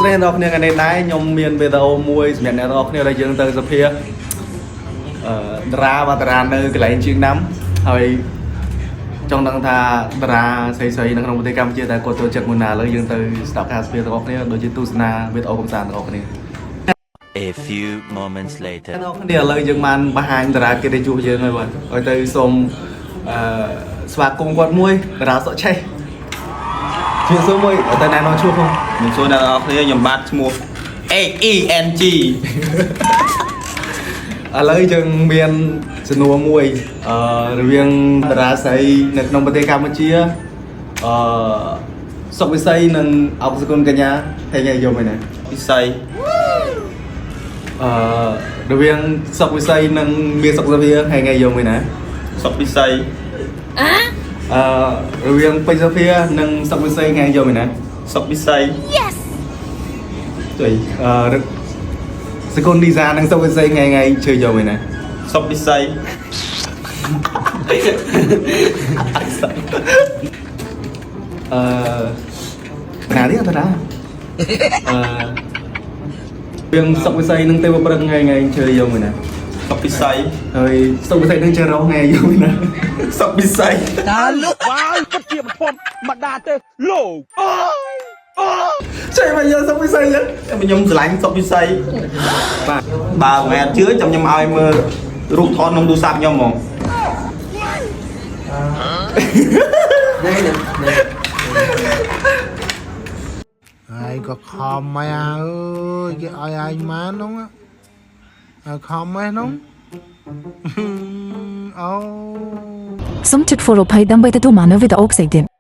ស្តីអ្នកនរគ្នាថ្ងៃនេះដែរខ្ញុំមានវីដេអូមួយសម្រាប់អ្នកនរគ្នាដែលយើងទៅសភាអឺតារាវតារានៅកន្លែងជាងណាំហើយចង់ដឹងថាតារាស្រីៗនៅក្នុងប្រទេសកម្ពុជាតែគាត់ចូលចិត្តមួយណាឥឡូវយើងទៅស្ដាប់ការសភាទាំងអស់គ្នាដូចជាទស្សនាវីដេអូកំសាន្តទាំងអស់គ្នា A few moments later. អ្នកនរគ្នាឥឡូវយើងបានបង្ហាញតារាកិត្តិយសយើងហើយបាទឲ្យទៅសូមអឺស្វាគមន៍គាត់មួយតារាសុកឆេះជំរាបសួរមួយឲ្យទៅណែនាំឈ្មោះផង ខ្ញុំសួរអ្នកនរគ្នាខ្ញុំបាទឈ្មោះ H E N G ឥឡូវយើងមានសំណួរមួយអឺរវាងតារាស្រីនៅក្នុងប្រទេសកម្ពុជាអឺសុកវិស័យនិងអបសគុណកញ្ញាហើយញ៉ៃយកមកណា ពិសី អឺរវាងសុកវិស័យនិងមាសសុកសាភាហើយញ៉ៃយកមកណា សុកពិសី អឺរវាងពេជ្រសាភានិងសុកវិស័យថ្ងៃយកមកណា សុកពិសី ជួយអឺសគុណឌីសានិងសុកវិស័យថ្ងៃថ្ងៃជឿយកមកណា សុកពិសី អឺណានេះអត់តាអឺរឿងសុកវិស័យនឹងទេវព្រឹកថ្ងៃថ្ងៃជឿយកមួយណា សុកពិសី ហើយសុកវិស័យនឹងជឿរោថ្ងៃយកមួយណា សុកពិសី តាលើកវាយពិតជាមិនធំមិនដាទេលោកអើយអើយ ចេះមកយកសុកវិស័យចឹង ខ្ញុំស្រឡាញ់សុកពិសី បាទ បើមិនអត់ជឿចាំខ្ញុំឲ្យមើលរូបថតក្នុងទូរស័ព្ទខ្ញុំហ្មង ឯងក៏ខំមកអើយគេឲ្យឯងមកនោះឲ្យខំមកនោះអូ សូមចុច follow ផៃដើម្បីទទួលបាននូវវីដេអូផ្សេងទៀត។